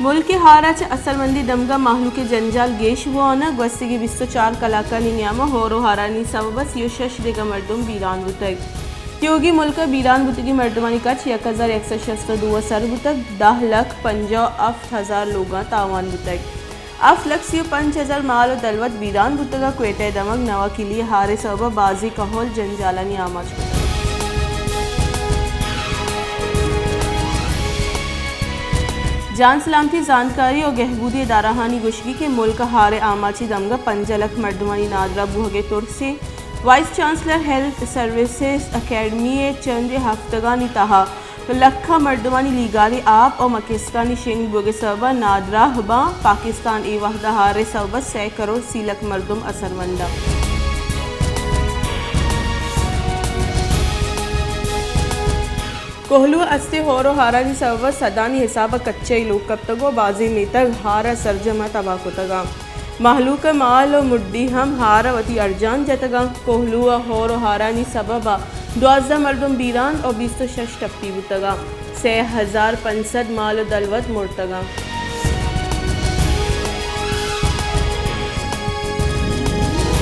ملک ءِ ہار ءَ چہ اثرمندی دمگ ءَ مہلوک ءِ جنجال گیش بوان ءَ، گوستگیں بیست ءُ چار کلاکانی نیام ءَ ہور ءُ ہارانی سبب ءَ سی ءُ شش دگہ مردم بیران بوتگ۔ تیوگی ملک ءِ بیران بوتگیں مردمانی کچ یک ہزار یک سد شست ءُ دو ءَ سر بوتگ، دہ لکھ پنجاہ ءُ ہفت ہزار لوگاں تاوان بوتگ۔ ہفت لکھ سی ءُ پنچ ہزار مال ءُ دلوت بیران بوتگ ءُ کوئٹہ ءِ دمگ نواکلی ءِ ہار ءِ سبب ءَ بازیں کہول جنجالانی آماچ کتگ۔ جان سلامتی زانتکاری ءُ گہبودی ادارہانی گوشگی کہ ملک ءَ ہار ءِ آماچی دمگ ءَ پنجاہ لکھ مردمانی نادراہ بوہگ ءِ ترسے۔ Vice chancellor health services academy ءِ چندے ہفتگانی تہا لکھاں مردمانی لیگاریں آپ ءُ مکسکانی شنگ بوگ ءِ سبب ءَ نادراہ باں۔ پاکستان اے وہد ءَ ہار ءِ سبب ءَ سئے کروڑ سی لکھ مردم اثرمند اَنت۔ کوہلو ءَ استیں ہور ءُ ہارانی سبب ءَ سدانی حساب ءَ کچہ ءِ لوگ کپتگ ءُ بازیں میتگ ہار ءَ سرجم ءَ تباہ کتگ اَنت۔ مہلوک ءِ مال ءُ مڈی ہم ہار ءَ وتی ارجان جتگ اَنت۔ کوہلو ءَ ہور ءُ ہارانی سبب ءَ دوازدہ مردم بیران ءُ بیست ءُ شش ٹپی بوتگ اَنت۔ سئے ہزار پنچ سد مال ءُ دلوت مرتگ اَنت۔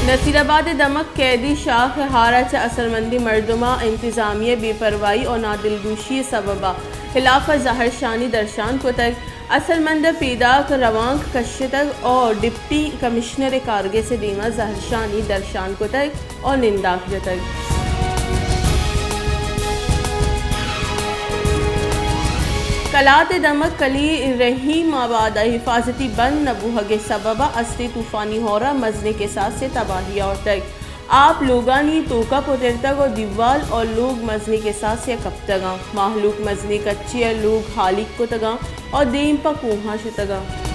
نصیر آباد ءِ دمگ قیدی شاخ ءِ ہار ءَ چہ اثرمندیں مردماں انتظامیہ ءِ بے پرواہی ءُ نادلگوشی ءِ سبب ءَ ہلاپ ءَ زہرشانی درشان کتگ۔ اثرمند ءَ پیداک روانک کشتگ ءُ ڈپٹی کمشنر ءِ کارگس ءِ دیما زہرشانی درشان کتگ ءُ ننداک جتگ۔ کلات ءِ دمگ کلی رحیم آباد ءَ حفاظتی بند نہ بوہگ ءِ سبب ءَ استیں طوفانی ہور ءَ مزنیں کساسے تباہی آورتگ۔ آپ لوگانی توکا پترتگ ءُ دیوال ءُ لوگ مزنیں کساسے ءَ کپتگ اَنت۔ مہلوک مزنیں کچے ءَ لوگ ہالیگ کتگ اَنت ءُ دیم پہ کوہاں شتگ اَنت۔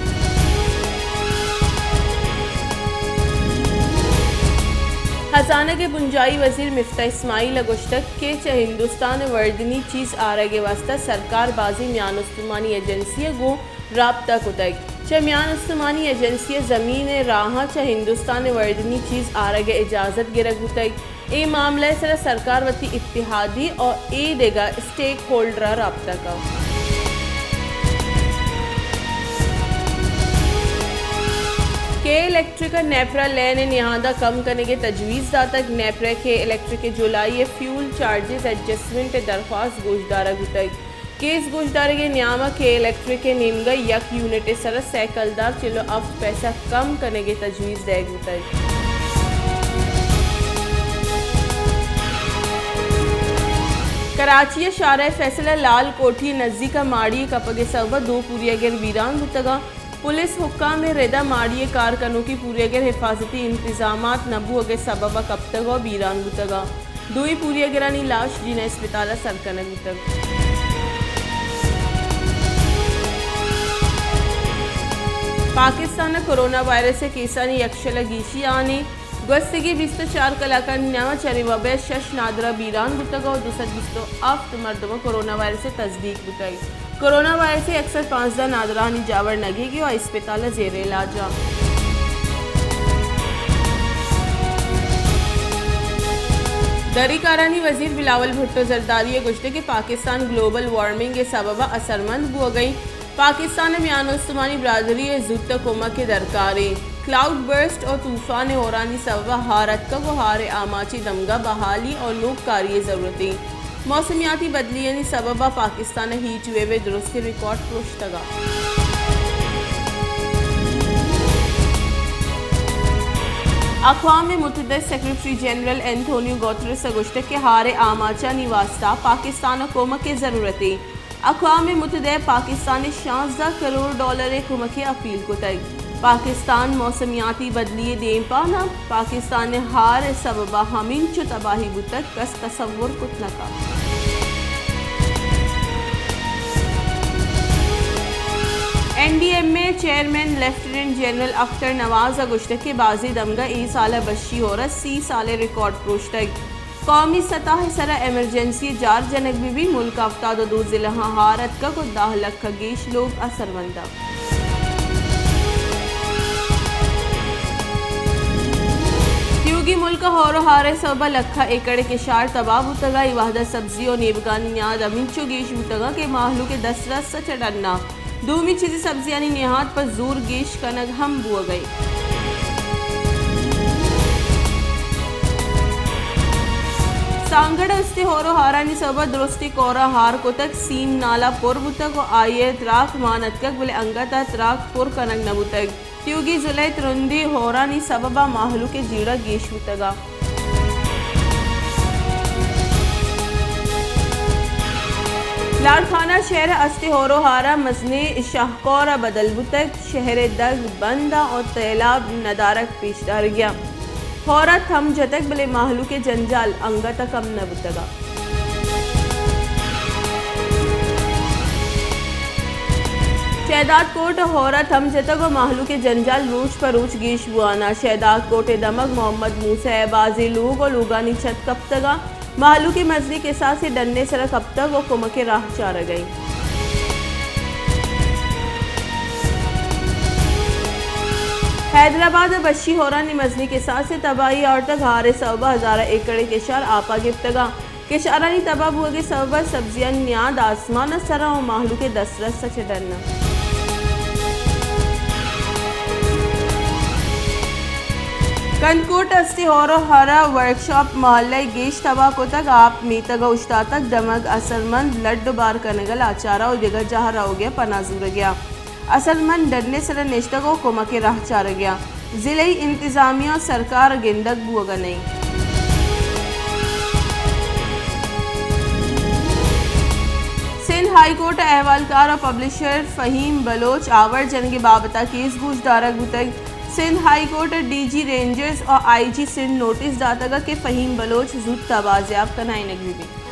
ہزانگ ءِ بنجاہی وزیر مفتاح اسماعیل ءَ گوشتگ کہ چہ ہندوستان ءَ وردنی چیز آرگ ءِ واستہ سرکار بازیں میان استمانی ایجنسی ءَ گوں رابطہ کتگ۔ چہ میان استمانی ایجنسی ءَ زمین ءِ راہاں چہ ہندوستان ءَ وردنی چیز آرگ ءِ اجازت گرگ بوتگ۔ اے معاملہ ءِ سرا سرکار وتی اتحادی ءُ اے دگہ اسٹیک ہولڈر ءَ رابطہ کنت۔ کے الیکٹرک ءَ نیپرا لین ءِ نہاد ءَ کم کنگ ءِ تجویز داتگ۔ نیپرا ءَ کے الیکٹرک ءِ جولائی ءِ فیول چارجز ایڈجسٹمنٹ ءِ درخواست گوشدارگ بوتگ۔ کیس گوشدارگ ءِ نیام ءَ کے الیکٹرک ءِ نیمگ ءَ یک یونٹ ءِ سرا سئے کلدار چل ءُ ہفت پیسہ کم کنگ ءِ تجویز دئیگ بوتگ۔ کراچی ءِ شاہراہ فیصل ءِ لال کوٹھی ءِ نزیک ءَ ماڑی ءِ کپگ ءِ سبب ءَ دو پوریاگر بیران بوتگ اَنت۔ پولیس حکام ءِ رد ءَ ماڑی ءِ کار کنوکیں پوریاگر حفاظتی انتظامات نہ بوہگ ءِ سبب ءَ کپتگ ءُ بیران بوتگ اَنت۔ دوئیں پوریاگرانی لاش جناح اسپتال ءَ سر کنگ بوتگ۔ پاکستان ءَ کرونا وائرس ءِ کیسانی یک شل ءَ گیشی آنے۔ گوستگیں بیست ءُ چار کلاکانی نیام ءَ چرے وبا ءَ شش نادراہ بیران بوتگ ءُ دو سد بیست ءُ ہفت مردم ءَ کرونا وائرس ءِ تصدیق بوتگ۔ کرونا وائرس ءِ یک سد پانزدہ نادراہانی جاور نگیگ ءُ اسپتال ءَ زیر علاج اَنت۔ دری کارانی وزیر بلاول بھٹو زرداری ءَ گوشتگ کہ پاکستان گلوبل وارمنگ ءِ سبب ءَ اثرمند بوگ ءَ اِنت۔ پاکستان ءَ میان استمانی برادری ءِ زوت ءَ کمک ءِ درکار اِنت۔ کلاؤڈ برسٹ ءُ طوفان ءِ ہورانی سبب ءَ ہار اتکگ ءُ ہار ءِ آماچیں دمگ ءَ بحالی ءُ نوک کاری ءِ ضرورت اِنت۔ موسمیاتی بدلیانی سبب ءَ پاکستان ءَ ہیٹ ویو ءِ درستیں ریکارڈ پروشتگ اَنت۔ اقوام متحدہ ءِ سیکرٹری جنرل انتونیو گوترس ءَ گوشتگ کہ ہار ءِ آماچانی واستہ پاکستان ءَ کمک ءِ ضرورت اِنت۔ اقوام متحدہ ءَ پاکستان ءَ شانزدہ کروڑ ڈالر ءِ کمک ءِ اپیل کتگ۔ پاکستان موسمیاتی بدلی ءِ دیمپان اِنت۔ پاکستان ءِ ہار ءِ سبب ءَ ہمینچو تباہی بوتگ، کس تصور کت نہ کنت۔ این ڈی ایم اے ءِ چیئرمین لیفٹیننٹ جنرل اختر نواز ءَ گوشتگ کہ بازیں دمگ ءَ اے سال ءَ بشی ہور ءَ سی سال ءِ ریکارڈ پروشتگ۔ قومی سطح ءِ سرا ایمرجنسی ءِ جار جنگ بہ بیت، ملک ءِ ہفتاد ءُ دو ضلعاں ہار اتکگ ءُ دہ لکھ ءَ گیش لوگ اثرمند اَنت۔ تیوگی ملک ءَ ہور ءُ ہار ءِ سبب ءَ لکھاں ایکڑ ءِ کشار تباہ بوتگ ءُ اے وہد ءَ سبزی ءُ نیبگانی نیاد ہمینچو گیش بوتگ اَنت کہ مہلوک ءِ دسترس ءَ چہ ڈن اَنت۔ دومی چیزے سبزیانی نہاد پہ زور گیش کنگ ہم بوگ ء انت۔ سانگڑ ء استے ہور ء ہارانی سبب ء درستیں کور ء ہار کتگ، سیم نالہ پر بوتگ ء آئی ء تراک مان اتکگ، بلے انگت ء تراک پر کنگ نہ بوتگ۔ تیوگی ضلع ء ترندیں ہورانی سبب ء مہلوک ء جیڑہ گیش بوتگ ء لاڑکانہ شہر ء استے ہور ء ہار ء مزنیں شاہکور ء بدل بوتگ، شہر ء دگ بند ء تیلاب ندارگ پیش دارگی ء ہور ء تھم جتگ، بلے مہلوک ء جنجال انگت ء کم نہ بوتگ ء شہداد کوٹ ء ہور ء تھم جتگ ء مہلوک ء جنجال روچ پہ روچ گیش بوان ء شہداد کوٹ ء دمگ محمد موسی ء بازیں لوگ ء لوگانی چھت کپتگ ء مہلوک ء مزنیں کساسے ڈن ء سر ء کپتگ ء کمک ء راہ چارگ ء انت۔ حیدرآباد ء بشی ہورانی مزنیں کساسے تباہی آورتگ، ہار ء سوب ء ہزار ء ایکڑ ء کشار آپ ء گپتگ ء کشارانی تباہ بوگ ء سبب ء سبزیانی نیاد آسمان ء سر ء مہلوک ء دسترس ء چہ ڈن ء۔ کندکوٹ ء استے ہور ء ہر ء ورکشاپ محلہ ء گیش تباہ کتگ، آپ میتگ ء اوشتاتگ، دمگ اثرمند لڈ ء بار کنگ ء لاچار ء دگہ جاہ ء روگ ء پناہ زورگ ء۔ اصل من ڈن ء سر ء نشتگ ء کمک ء راہ چارگ ء آں۔ ضلعی انتظامیہ ء سرکار ء گندگ بوگ ء نہ انت۔ سندھ ہائی کورٹ ء احوالکار ء پبلشر فہیم بلوچ آور جنگ ء بابت ء کیس گوش دارگ بوتگ۔ سندھ ہائی کورٹ ء ڈی جی رینجرز ء آئی جی سندھ نوٹس داتگ ء کہ فہیم بلوچ زوت ء بازیاب کنائینگ بہ بیت۔